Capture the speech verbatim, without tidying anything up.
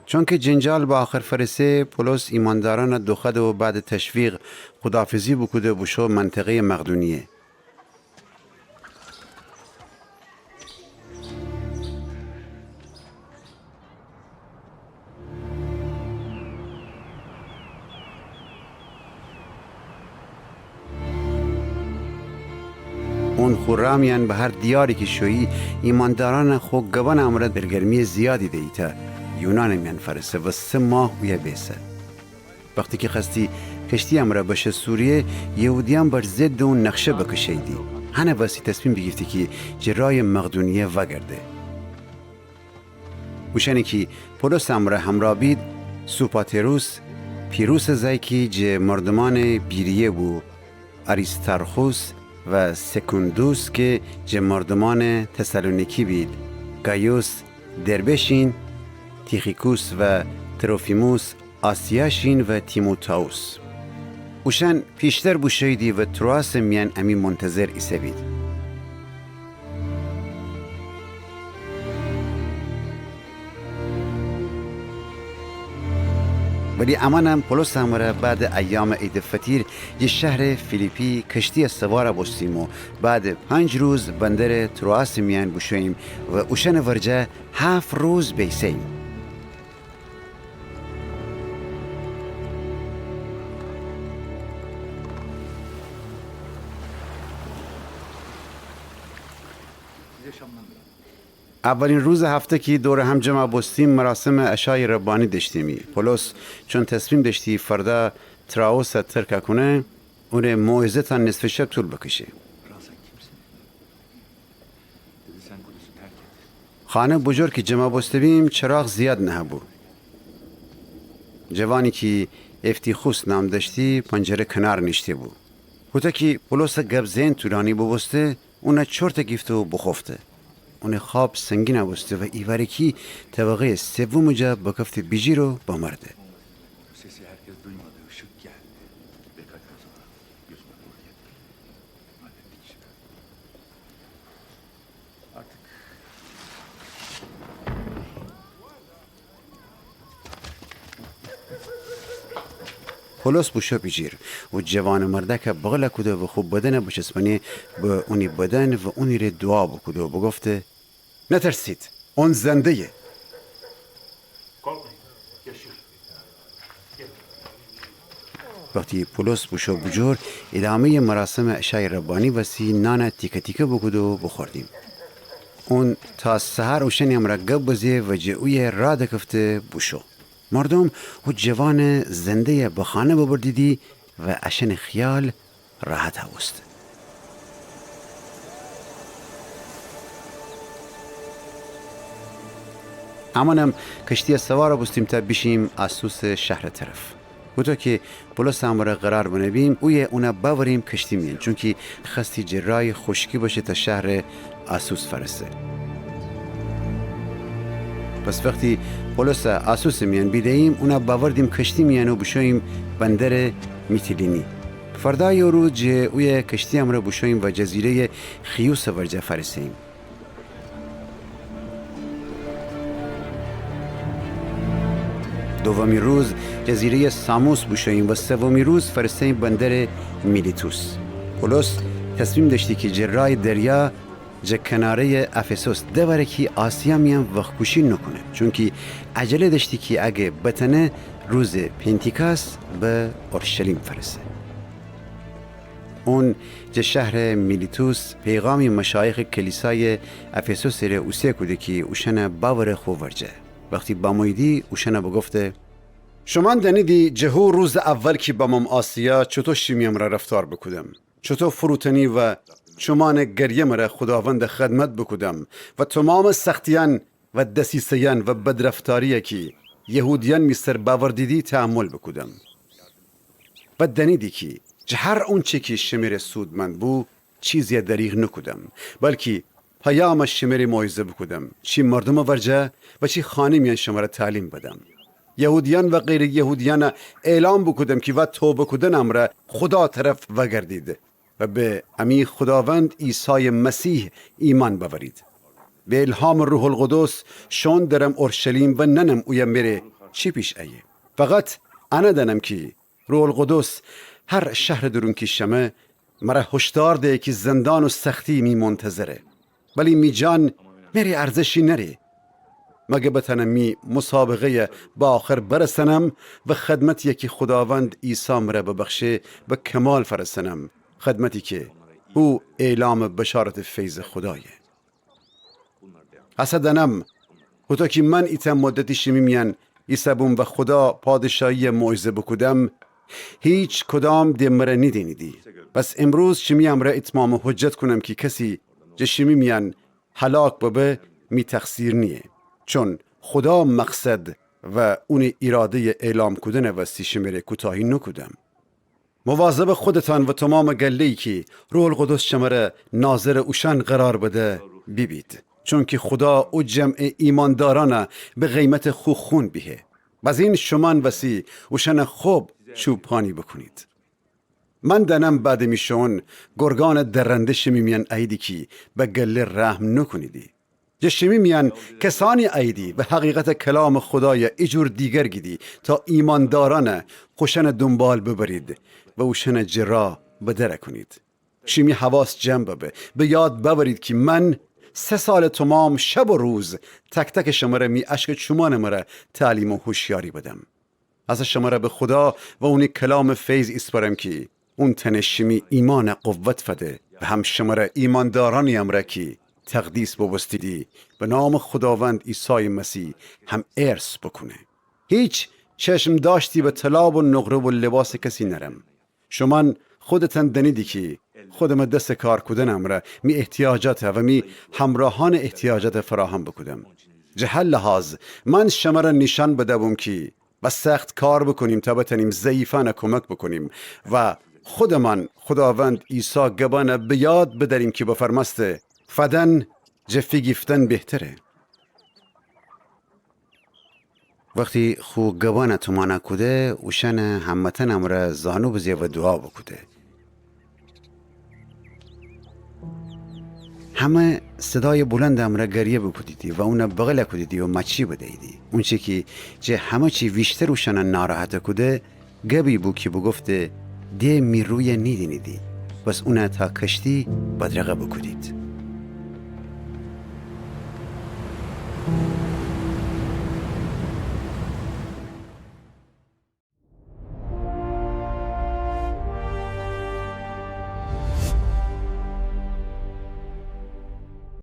چونکه جنجال به آخر فأرسه، پولس ایماندارأنَ دوخوأده و بعد تشویق خوداحافظی بوکوده و بوشو منطقه‌یٚ مقدونیه. اون خو رأ میأن به هر دیاری کی شویی، ایماندارأنَ خو گبأنٚ امرأ دلگرمی‌یٚ زیادی دیی تا یونانٚ میأن فأرسه و سه ماه اویه بیسه. وختی کی خوأستی کشتی‌یٚ امرأ بشه سوریه، یهودیأن بر ضدٚ اون نقشه بکشه‌ییدی. هنٚ وسی تصمیم بیگیفته کی جٚه رأیٚ مقدونیه وأگرده. اوشأنی کی پولسٚ امرأ همرأ بید، سوپاتروس، پیروسٚ زأی کی جٚه مردومأنٚ بیریه بو، آریستارخوس و سکوندوس کی جٚه مردومأنٚ تسالونیکی بید، گایوس دربه‌شین، تیخیکوس و تروفیموس آسیاشین و تیموتائوس. اوشأن پیشتر بوشوییدی و تروآسٚ میأن امی منتظر ایسه‌بید. ولی امأنم پولسٚ امرأ بعدٚ ایامٚ عیدٚ فطیر جٚه شهرٚ فیلیپی کشتی‌یٚ سوارَ بوستیم و بعدٚ پنج روز بندرٚ تروآسٚ میأن بوشوییم و اوشأنٚ ورجه هفت روز بیسه‌ییم. اولین روزٚ هفته کی دورٚ هم جمع بوستیم، مراسمٚ عشایٚ ربانی دأشتیمی. پولس چون تصمیم دأشتی فردا تروآس ترک کونه، اونٚ موعظه تا نصفٚ شب طول بکشه. خانه بوجور کی جمع بوسته‌بیم، چراغ زیاد نهه‌بو. جوانی کی افتیخوس نام دأشتی، پنجره کنار نیشته‌بو. هوطو کی پولسٚ گب زئن طولانی بوبوسته، اونَ چرت گیفته و بوخوفته. اونٚ خواب سنگین بوسته و ایوأره کی طبقه‌یٚ سومٚ جا بکفته بیجیر و بمرده. پولس بوشو بیجیر و جوانٚ مردأکَ بغل کوده و خو بدنَ بچسبأنه به اونی بدن و اونیره دوعا بوکوده و بوگفته: نترسید، اون زنده‌یه. وختی پولس بوشو بوجور، ادامه‌یٚ مراسمٚ عشایٚ ربانی وسی نانَ تیکه تیکه بوکوده و بوخوردیم. اون تا سحر اوشأنی امرأ گب بزه و جٚه اویه راه دکفته بوشو. مردوم هو جوانٚ زنده‌یَ به خانه ببردیدی و اشأنٚ خیال راحت بوسته. امأنم کشتی‌یَ سوار بوستیم تا بیشیم آسوسٚ شهرٚ طرف. هوطو کی پولسٚ امرأ قرار بنه‌بیم، اویه اونَ بأوریم کشتی میأن، چونکی خوأستی جٚه رأیٚ خوشکی بشه تا شهرٚ آسوس فأرسه. پس وختی پولسَ آسوسٚ میأن بیده‌ییم، اونَ بأوردیم کشتی میأن و بوشوییم بندرٚ میتیلینی. فردایٚ او روز جٚه اویه کشتی امرأ بوشوییم و جزیره‌یٚ خیوسٚ ورجه فأرسه‌ییم. دومی روز جزیره‌یٚ ساموس بوشوییم و سومی روز فأرسه‌ییم بندرٚ میلیتوس. پولس تصمیم دأشتی کی جٚه رأیٚ دریا جٚه کناره‌یٚ افسوس دوأره کی آسیا میأن وخت‌کوشی نوکونه، چونکی عجله دأشتی کی اگه بتأنه روزٚ پنتیکاس به اورشلیم فأرسه. اون جٚه شهرٚ میلیتوس پیغامی مشایخٚ کلیسایٚ افسوسٚ ره اوسه کوده کی اوشأنَ بأوره خو ورجه. وختی بموییدی اوشأنَ بوگفته: شومأن دأنیدی جٚه هو روزٚ اول کی بموم آسیا چوطو شیمی امرأ رفتار بوکودم، چوطو فروتنی و چومأنٚ گریه مره خوداوندَ خدمت بوکودم و تومامٚ سختیأن و دسیسه‌یأن و بدرفتاری‌یَ کی یهودیأن می سر بأوردیدی تحمل بوکودم. و دأنیدی کی جٚه هر اونچی کی شمره سودمند بو، چیزی‌یَ دریغ نوکودم، بلکی پیامَ شمره موعظه بوکودم، چی مردومٚ ورجه و چی خانه میأن شمره تعلیم بدم. یهودیأن و غیرٚ یهودیأنَ اعلام بوکودم کی وأ توبه کودنٚ امرأ خودا طرف وأگردید و به امی خوداوند عیسایٚ مسیح ایمأن بأورید. به الهامٚ روح‌القدس شوئون درم اورشلیم و نأنم اویه مره چی پیش ایه. فقط انه دأنم کی روح‌القدس هر شهرٚ دورون کی شمه، مره هشدار دهه کی زندان و سختی می منتظره. ولی می جان مره ارزشی نأره. مگه بتأنم می مسابقه‌یه به آخر برسأنم و خدمتیی کی خوداوند عیسی مره ببخشه به کمال فرسأنم، خدمتی کی هو اعلامٚ بشارتٚ فیضٚ خودایه. هسه دأنم، هوطو کی من ایتأ مدتی شیمی میأن ایسه‌بوم و خودا پادشاهیی موعظه بوکودم، هیکدام د مره نیدینیدی. پس امروز شیمی امرأ ایتمامٚ حجت کونم کی کسی جٚه شیمی میأن هلاک ببه، می تقصیر نییه. چون خودا مقصد و اونی ایراده‌یی اعلام کودنٚ وستی شمره کوتاهی نوکودم. مواظبٚ خودتأن و تومامٚ گله‌یی کی روح‌القدس شمره ناظرٚ اوشأن قرار بده، بیبید. چونکی خودا او جمعٚ ایماندارأنه به قیمتٚ خو خون بیهه. بزین شومأن وسی اوشأنه خب چوب‌پانی بوکونید. من دأنم بعدٚ می شوئون گرگأنٚ درنده شیمی میأن اییدی کی به گله رحم نوکونیدی. جٚه شیمی میأن کسأنی اییدی و حقیقتٚ کلامٚ خودایه ایجور دیگر گیدی تا ایماندارأنه خوشأنٚ دونبال ببرید و اوشأنه جٚه راه بدر کونید. شیمی حواس جمع ببه، به یاد بأورید کی من سه سالٚ تومام شب و روز تک‌تکٚ شمره می اشکٚ چومأنٚ مره تعلیم و هوشیاری بدم. هسه شمره به خودا و اونی کلامٚ فیض ایسپارم کی اون تأنه شیمی ایمأنه قوت فده و هم شمره ایمأندارأنی امرأ کی تقدیس بوبوستیدی به نامٚ خوداوند عیسایٚ مسیح هم ارث بوکونه. هیچ چشم‌دأشتی به طلا و نقره و لباسٚ کسی نأرم. شومأن خودتأن دأنیدی کی خودمٚ دسٚ کار کودنٚ امرأ می احتیاجاته و می همرأهأنٚ احتیاجاته فراهم بوکودم. جٚه هه لحاظ من شمره نیشأن بده‌بوم کی و سخت کار بوکونیم تا بتأنیم ضعیفأنه کمک بوکونیم و خودمأن خوداوند عیسی گبأنه به یاد بدأریم کی بفرمأسته: فدن جٚه فیگیفتن بهتره. وختی خو گبأنه تومأنا کوده، اوشأنه همه‌تأنٚ امرأ زانو بزه و دوعا بوکوده. همه صدایٚ بلندٚ امرأ گریه بوکودیدی و اونه بغل کودیدی و مچی بدییدی. اونچی کی جٚه همه چی ویشتر اوشأنه ناراحت کوده، گبی بو کی بوگفته: د می رویه نیدینیدی، پس اونه تا کشتی بدرقه بوکودید.